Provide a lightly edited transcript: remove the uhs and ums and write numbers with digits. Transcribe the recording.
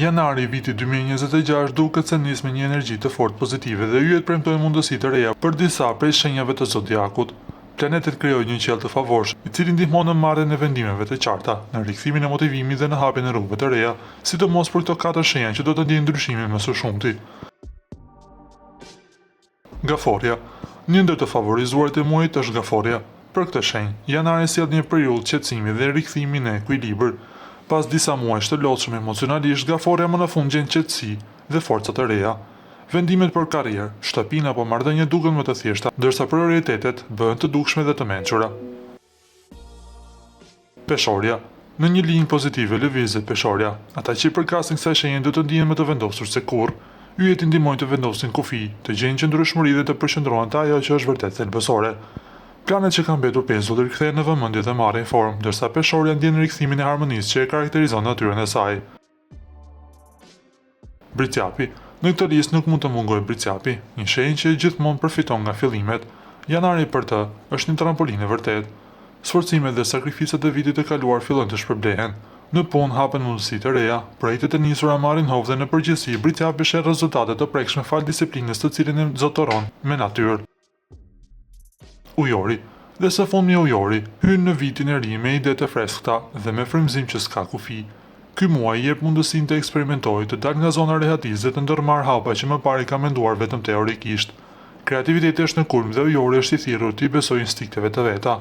Janari i vitit 2026 duket se nis me një energji të fortë pozitive dhe yjet premtojnë mundësi të reja për disa prej shenjave të zodiakut. Planetet krijojnë një qiell të favorshëm, i cili ndihmon në marrjen e vendimeve të qarta, në rikthimin e motivimit dhe në hapjen e rrugëve të reja, sidomos për këto katër shenja që do të ndjejnë ndryshimin më së shumti. Gaforrja. Një ndër të favorizuarit e muajit është Gaforrja. Për këtë shenjë, janari sjell një periudhë qetësimi dhe rikthimi në ekuilibër. Pas disa muajsh të lodhshëm emocionalisht, Gaforrja më në fund gjen qetësi dhe forca të reja. Vendimet për karrierë, shtëpinë apo marrëdhënie duken më të thjeshta, ndërsa prioritetet bëhen të dukshme dhe të mençura. Peshorja. Në një linjë pozitive lëviz dhe Peshorja. Ata që i përkasin kësaj shenje do të ndihen më të vendosur se kurrë. Yjet i ndihmojnë të vendosin kufij, të gjejnë qëndrueshmëri dhe të përqendrohen te ajo që është vërtet thelbësore. Planet që kanë mbetur pezull rikthehen në vëmendje dhe marrin formë, ndërsa Peshorja ndjen rikthimin e harmonisë që e karakterizon natyrën e saj. Bricjapi, Në këtë listë nuk mund të mungojë Bricjapi, një shenjë që gjithmonë përfiton nga fillimet. Janari për të, është një trampolinë e vërtetë. Sforcimet dhe sakrificat e vitit të kaluar fillojnë të shpërblehen. Në punë hapen mundësi të reja, projektet e nisura marrin hov dhe në përgjithësi Bricjapi sheh rezultate të prekshme falë disiplinës të cilën e zotëron me natyrë. Ujori, Dhe së fundmi Ujori, hyn në vitin e ri me ide të freskëta dhe me frymëzim që s'ka kufi. Ky muaj i jep mundësinë të eksperimentojë, të dalë nga zona e rehatisë dhe të ndërmarrë hapa që më parë i ka menduar vetëm teorikisht. Kreativiteti është në kulm dhe Ujori është i thirrur t'i besojë instinkteve të veta.